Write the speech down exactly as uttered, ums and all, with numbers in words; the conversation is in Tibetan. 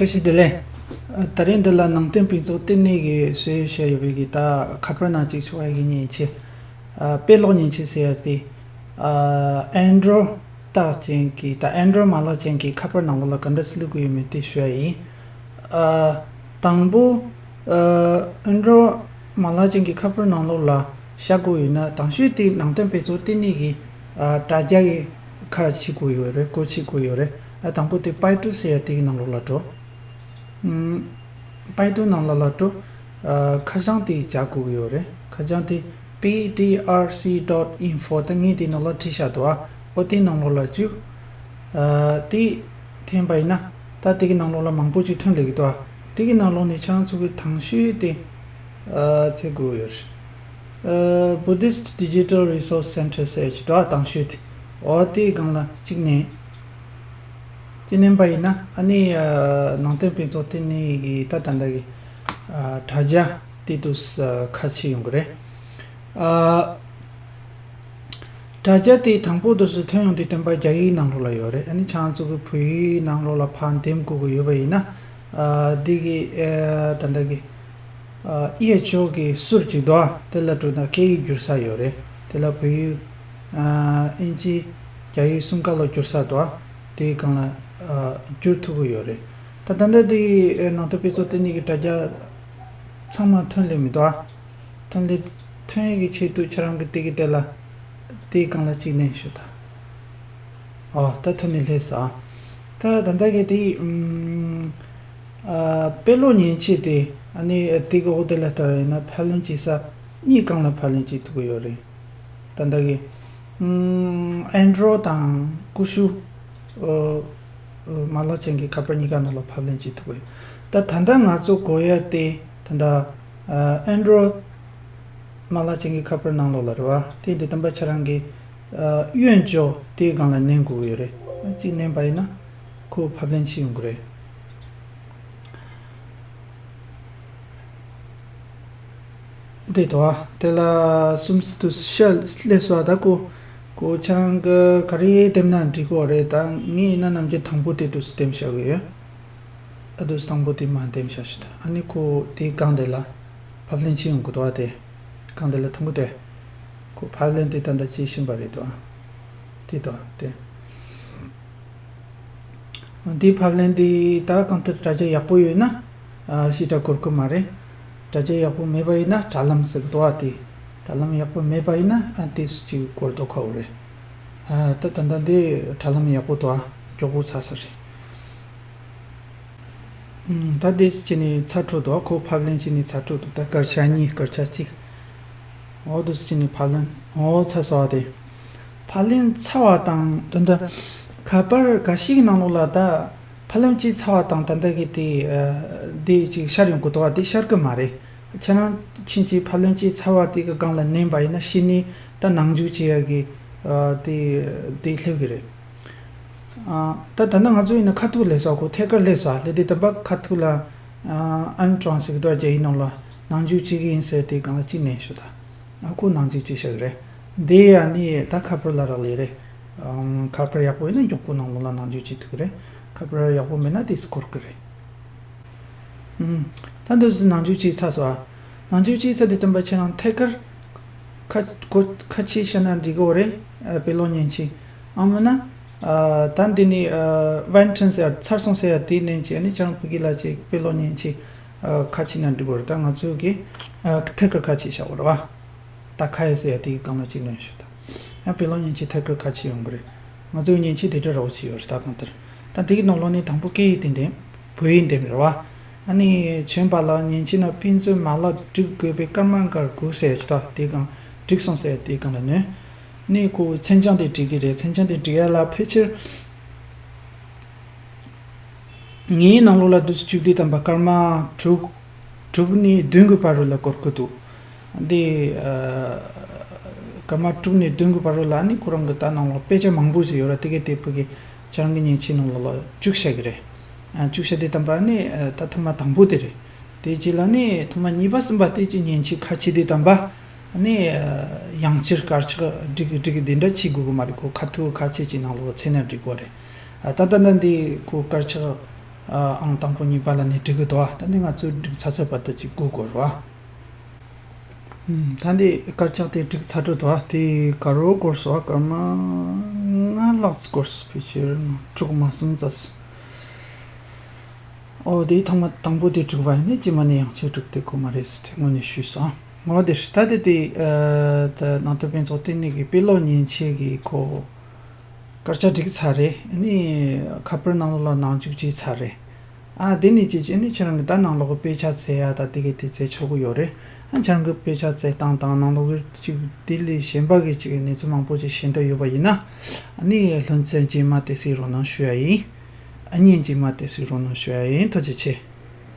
བཀྲ་ཤིས་བདེ་ལེགས། ཨ། ད་རེས་འདི་ལ་ནང་བསྟན་དཔེ་ཚོགས་ལྟེ་གནས་ཀྱིས་བཟོས་བཞག་ཡོད་པའི་གི་ད་ཁ་པར་ནང་གཅིག་ཆུ་བ་ཡི་གི་མཉེན་ཆས། ཨ། དཔེ་ཀློག་མཉེན་ཆས་ཟེར་ཡ་དེ། ཨ། ཨན་ཌོ་རོཌ་རྟགས་ཅན་གྱི་ད་ཨན་ཌོ་རོཌ་མ་ལག་ཅན་གྱི་ཁ་པར་ནང་ལོགས་ལ་ག་འདྲ་སེ་བླུག་དགོས་ཡོད་མེད་དེ་ཞུ་ཡ་ཡིན། ཨ། དང་པོ། ཨ། ཨན་ཌོ་རོཌ་མ་ལག་ཅན་གྱི་ཁ་པར་ནང་ལོགས་ལ་བཞག་དགོས་ཡོད་ན། དང་ཤོས་དེ་ནང་བསྟན་དཔེ་ཚོགས་ལྟེ་གནས་ཀྱི། ཨ། དྲ་རྒྱ་གི་ཁ་ཕྱེ་དགོས་ཡོད་རེད། སྒོ་ཕྱེ་དགོས་ཡོད་རེད། ཨ། དང་པོ་དེ་པའི་ཊུ་ཟེར་ཡ་དེ་གི་ནང་ལོགས་ལ་འགྲོ། ཨམ། པའི་ཊུ་ནང་ལོགས་ལ་འགྲོ། ཨ། ཁ་བྱང་དེ་རྒྱག་དགོས་ཀྱི་ཡོད་རེད། ཁ་བྱང་དེ་པི་ཌི་ཨར་སི་ཌོཊ་ཨིན་ཧྥོ། ད་ངས་དེ་ནང་ལོགས་བྲིས་བཞག་འདུག་ཨ། འོ་དེ་ནང་ལོགས་ལ་འཇུག་ཨ། དེ་འཐེན་པ་ཡིན་ན། ད་དེ་གི་ནང་ལོགས་ལ་མང་པོ་ཅིག་ཐོན་སླེབས་ཀྱི་འདུག་ཨ། དེ་གི་ནང་ལོགས་ནས་ཁྱེད་རང་ཚོ་གི་དང་ཤོས་དེ། ཨ། འཐེན་དགོས་ཡོད་རེད། ཨ། Buddhist Digital Resource Center ཟེར་ཅིག་འདུག་ཨ། དང་ཤོས་དེ། འོ་དེའི་སྒང་ལ་གཅིག་མནན། གཅིག་མནན་པ་ཡིན་ན་ཨ་ནི། ཨ། ནང་བསྟན་དཔེ་ཚོགས་ལྟེ་གནས་ཀྱི་ད་ད་ལྟ་གི། ཨ། དྲ་རྒྱ་དེ་དུས་ཁ་ཕྱེ་ཡོང་གི་རེད། ཨ། དྲ་རྒྱ་དེ་དང་པོ་དུས་སུ་ཐོན་ཡོང་དུས་བསྟན་པ་རྒྱ་ཡིག་ནང་ལོགས་ལ་ཡོད་རེད། ཨ་ནི་ཁྱེད་རང་ཚོ་གི་བོད་ཡིག་ནང་ལོགས་ལ་ཕར་འདེམས་དགོས་ཀྱི་ཡོད་པ་ཡིན་ན། ཨ། འདི་གི། ཨ། ད་ལྟ་གི། ཨ། གཡས་ཕྱོགས་ཀྱི་ཟུར་ཅིག་འདུག་ཨ། དེ་ལ་འགྲོ་ན་སྐད་ཡིག་བསྒྱུར་ས་ཡོད་རེད། དེ་ལ་བོད་ཡིག་ཨ། ཨིན་ཇི། རྒྱ་ཡིག་གསུམ་ཀ་ལ་བསྒྱུར་ས་འདུག་ཨ། དེའི་སྒང་ལ། ཨ། བསྒྱུར་ཐུབ་ཀྱི་ཡོད་རེད། ད་ད་ལྟ་དེ་ནང་བསྟན་དཔེ་ཚོགས་ལྟེ་གནས་ཀྱི་དྲ་རྒྱ་ཚང་མ་ཐོན་སླེབས་མི་འདུག་ཨ། ཐོན་སླེབས། ཐོན་ཡས་ཀྱི་ཆེད་དུ་ཁྱེད་རང་གི་དེ་གི་དེ་ལ། དེའི་སྒང་ལ་གཅིག་མནན་ཞུ་ད། ཨོ། ད་ཐོན་ནས་སླེབས་སོང་། ད་ད་ལྟ་གི་དེ། ཨམ། ཨ། དཔེ་ཀློག་མཉེན་ཆས་དེ་ཨ་ནི་དེ་གི་འོག་དེ་ལ་ལྟ་བ་ཡིན་ན་ཕབ་ལེན་བྱེད་ས་གཉིས་སྒང་ལ་ཕབ་ལེན་བྱེད་ཐུབ་ཀྱི་ཡོད་རེད། ད་ལྟ་གི། ཨམ། ཨན་ཌོ་རོཌ་དང་ཀུ་ཤུ། ཨོ། ཨོ། མ་ལག་ཅན་གྱི་ཁ་པར་གཉིས་ཀ་ནང་ལ་ཕབ་ལེན་བྱེད་ཐུབ་ཀྱི་ཡོད། ད་ད་ལྟ་ང་ཚོ་དགོས་ཡ་དེ་ད་ལྟ། ཨ། ཨན་ཌོ་རོཌ་མ་ལག་ཅན་གྱི་ཁ་པར་ནང་ལོགས་ལ་རེད་བ། དེ་འདི་བསྟན་པ་ཁྱེད་རང་གི། ཨ། གཡོན་ཕྱོགས་དེའི་སྒང་ལ་མནན་དགོས་ཀྱི་ཡོད་རེད། གཅིག་མནན་པ་ཡིན་ན་ཁོ་ཕབ་ལེན་བྱེད་ཡོང་གི་རེད། དེ་དོ། དེ་ལ་གསུམ་དུ་ཤ་སླེབས་སོ། ད་ཁོ་ཁོ་ཁྱེད་རང་གི་ག་རེ་འདེམས་ན་འགྲིག་གི་རེད། ད་ངས་ཡིན་ན་ནམ་རྒྱུན་དང་པོ་དེ་དུ་འདེམས་བཞག་གི་ཡོད། ཨ། དུས་དང་པོ་དེ་མ་འདེམས་བཞག་ཞུ་ད། ཨ་ནི་ཁོ་དེའི་སྒང་དེ་ལ་ཕབ་ལེན་བྱེད་ཡོང་གི་འདུག་ཨ། དེ་སྒང་དེ་ལ་མཐོང་གི་དེ། ཁོ་ཕབ་ལེན་དེ་ད་ལྟ་བྱེད་བཞིན་པ་རེད་དོ། དེ་དོ་དེ། འདིའི་ཕབ་ལེན་འདི་ད་གང་ལྟར་དྲ་རྒྱ་ཡག་པོ་ཡོད་ན། ཨ། ཞེ་དྲག་འགོར་གི་མ་རེད། དྲ་རྒྱ་ཡག་པོ་མེད་པ་ཡིན་ན་དྲ་ལམ་ཟེར་གི་འདུག་ཨ། དེ་དྲ་ལམ་ཡག་པོ་མེད་པ་ཡིན་ན་ཨ་ཏོག་ཙམ་ཅིག་འགོར་མདོག་ཁ་པོ་རེད། ཨ། ད་ད་ལྟ་འདི་དྲ་ལམ་ཡག་པོ་འདུག་ཨ། མགྱོགས་པོ་ཚར་ས་རེད། ཨུམ། ད་འདི་བྱས་ནས་ཚར་འགྲོ་འདུག་ཁོ་ཕབ་ལེན་བྱས་ནས་ཚར་འགྲོ་འདུག་ད་སྐར་ཆ་གཉིས་སྐར་ཆ་གཅིག་འོ་འདུག་སེ་བྱས་ནས་ཕབ་ལེན། འོ་ཚར་སོང་བ་དེ། ཕབ་ལེན་ཚར་བ་དང་ད་ལྟ་ཁ་པར་འགའ་ཞིག་གི་ནང་ལོགས་ལ་ད་ཕབ་ལེན་བྱས་ཚར་བ་དང་ད་ལྟ་གི་དེ། ཨ། དེ་ཅིག་ཤར་ཡོང་གི་འདུག་བ། དེ་ཤར་གི་མ་རེད། ཁྱེད་རང་ཕྱིན་ཅིག་ཕབ་ལེན་བྱས་ཚར་བ་དེ་གི་སྒང་ལ་མནན་པ་ཡིན་ན་གཞི་ནས་ད་ནང་འཇུག་བྱེད་ཡ་གི། ཨ། དེ་དེ་སླེབས་གི་རེད། ཨ། ད་ད་ནི་ང་ཚོ་ཡིན་ན་ཁ་ཐུག་སླེབས་ས་ཁོ་ཐད་ཀར་སླེབས་ས་སླེབས་དུས་ད་བ་ཁ་ཐུག་ལ། ཨ། ཨན་ཀྲང་ཟེར་གི་འདུག་རྒྱ་ཡིག་ནང་ལ་ནང་འཇུག་བྱེད་གི་ཡིན་ཟེར་དེ་སྒང་ལ་གཅིག་མནན་ཤོག་ད། ཨ། ཁོ་ནང་འཇུག་བྱེད་ཤག་གི་རེད། འདི་ཡ་ནི་ད་ཁ་པར་ལ་རག་ལས་རེད། ཨ། ཁ་པར་ཡག་པོ་ཡིན་ན་མགྱོགས་པོ་ནང་ལོགས་ལ་ནང་འཇུག་བྱེད་ཐུབ་གི་རེད། ཁ་པར་ཡག་པོ་མེད་ན་དེ་སུ་འགོར་གི་རེད། ཨུམ། ད་འདི་ཟིག་ནང་འཇུག་བྱས་ཚར་སོང་ཨ། ནང་འཇུག་བྱས་ཚར་དུས་སྟོན་པ་ཁྱེད་རང་ཐད་ཀར་ཁ་གོ་ཁ་ཕྱེ་བཞག་ན་འགྲིག་གི་རེད། ཨ། དཔེ་ཀློག་མཉེན་ཆས། ཨ། མིན་ན། ཨ། ད་འདི་ནི། ཨ། ཝན་ཁྲིན་ཟེར་ཚར་སོང་ཟེར་ཡ་དེ་མནན་བྱས་ནི་ཁྱེད་རང་ཕ་གི་ལ་ཅིག་དཔེ་ཀློག་མཉེན་ཆས། ཨ། ཁ་ཕྱེ་ན་འགྲིག་གི་རེད། ད་ང་ཚོ་གི། ཨ། ཐད་ཀར་ཁ་ཕྱེ་བཞག་པ་རེད་བ། ད་ཁ་ཡ་ཟེར་ཡ་དེའི་སྒང་ལ་གཅིག་མནན་ཤོག་ད། ཡང་དཔེ་ཀློག་མཉེན་ཆས་ཐད་ཀར་ཁ་ཕྱེ་ཡོང་གི་རེད། ང་ཚོའི་མཉེན་ཆས་དེ་འདྲ་རོགས་བྱས་ཡོད་རེད་ད་གང་ལྟར། ད་དེ་གི་ནང་ལོགས་ནས་དང་པོ་སྐད་ཡིག་དེ་འདེམས། བོད་ཡིག་འདེམས་རེད་བ། ཨ་ནི་གཞན་པ་ལ་མཉེན་ཆས་ནང་ཕན་ཚུན་མ་ལག་སྒྲིག་དགོས་པའི་སྐར་མ་འགའ་དགོས་ཟེར་ཡ་ཅིག་ད་དེའི་སྒང་སྒྲིག་སོང་ཟེར་ཡ་དེའི་སྒང་ལ་མནན། ནི་ཁོ་མཚན་བྱང་དེ་སྒྲིག་གི་རེད། མཚན་བྱང་དེ་སྒྲིག་ཡ་ལ་ཕལ་ཆེར། ངའི་ནང་ལོགས་ལ་དུས་བཅུ་བདུན་ཐམ་པ་སྐར་མ་དྲུག་དྲུག་ནས་བདུན་གྱི་བར་རུ་ལ་འགོར་གི་འདུག་འདི། ཨ། སྐར་མ་དྲུག་ནས་བདུན་གྱི་བར་རུ་ལ་ནི་ཁོ་རང་གི་ད་ནང་ལོགས་དཔེ་ཆ་མང་པོ་ཞིག་ཡོད་ར། དེ་གའི་དེ་ཕ་གི་ཁྱེད་རང་གི་མཉེན་ཆས་ནང་ལོགས་ལ་བཅུག་བཞག་གི་རེད། ཨ། བཅུག་བཞག་དེ་ཐམ་པ་ནི། ཨ། ད་ཐོག་མ་དང་པོ་དེ་རེད། དེ་རྗེས་ལ་ནི་ཐོག་མ་གཉིས་པ་གསུམ་པ་དེ་གཅིག་མཉེན་ཆས་ཁ་ཕྱེ་དེ་ཐམ་པ། ནི། ཨ། ཡང་བསྐྱར་དཀར་ཆག་སྒྲིག་སྒྲིག་འདི་འདྲ་བྱེད་དགོས་ཀྱི་མ་རེད། ཁོ་ཁ་ཐུག་ཁ་ཕྱེ་ཅིག་ནང་ལོགས་ཚེ་ན་འགྲིག་གོ་རེད། ཨ། ད་ད་ད་འདི་ཁོ་དཀར་ཆག་ ཨང་དང་པོ་གཉིས་པ་ལ་ནི་འགྲིག་གི་འདུག་བ། ད་ནི་ང་ཚོས་འགྲིག་ཚར་ཚར་བར་དུ་ཅིག་སྒུག་དགོས་རེད་བ། ད་འདི་དཀར་ཆག་དེ་འགྲིག་ཚར་འགྲོ་འདུག་བ། དེ་དཀར་རོ་སྐོར་སོ་དཀར་མ་ལྔ་ལྷག་སྐོར་སོ། ཕལ་ཆེར་དྲུག་མ་གསུམ་ཙམ། ཨོ་དེའི་ཐོག་མ་དང་པོ་དེ་དྲུག་པ་ཡིན་ནི་ཅི་མ་ནི་ཡང་ཆེ་དྲུག་དེ་ཁོ་མ་རེད་ཟེར་དེ་དངོས་གནས་ཞུས་སོང་། ངོ་དེ་ཧྲི་ད་དེ་དེ་ད་ནང་དོན་དཔེ་ཚོགས་ལྟེ་གནས་ཀྱི་དཔེ་ཀློག་མཉེན་ཆས་ཀྱི་ཁོ་སྐར་ཆ་འགྲིག་ཚར་རེད། ཨ་ནི་ཁ་པར་ནང་ལོགས་ལ་ནང་འཇུག་བྱས་ཚར་རེད། ཨ་དེ་ནས་ཅི་བྱས་ནི་ཁྱེད་རང་གི་ད་ནང་ལོགས་ཀྱི་དཔེ་ཆ་བཙལ་ཡ་ད་དེ་གི་དེ་བཙལ་ཆོག་གི་ཡོད་རེད། ཨ་ཁྱེད་རང་གི་དཔེ་ཆ་བཙལ་སྟངས་དང་ནང་ལོགས་ཀྱི་ཅིག་དེ་ལས་གཞན་པ་གི་ཅིག་གནས་ཚུལ་མང་པོ་ཅིག་ཤེས་འདོད་ཡོད་པ་ཡིན་ན། ཨ་ནི་ལྷུན་རྩེ་རྗེས་མ་དེ་གཟིགས་རོགས་གནང་ཞུ་ཡ་ཡིན། ཨ་ནི་རྗེས་མ་དེ་གཟིགས་རོགས་གནང་ཞུ་ཡ་ཡིན། ཐུགས་རྗེ་ཆེ།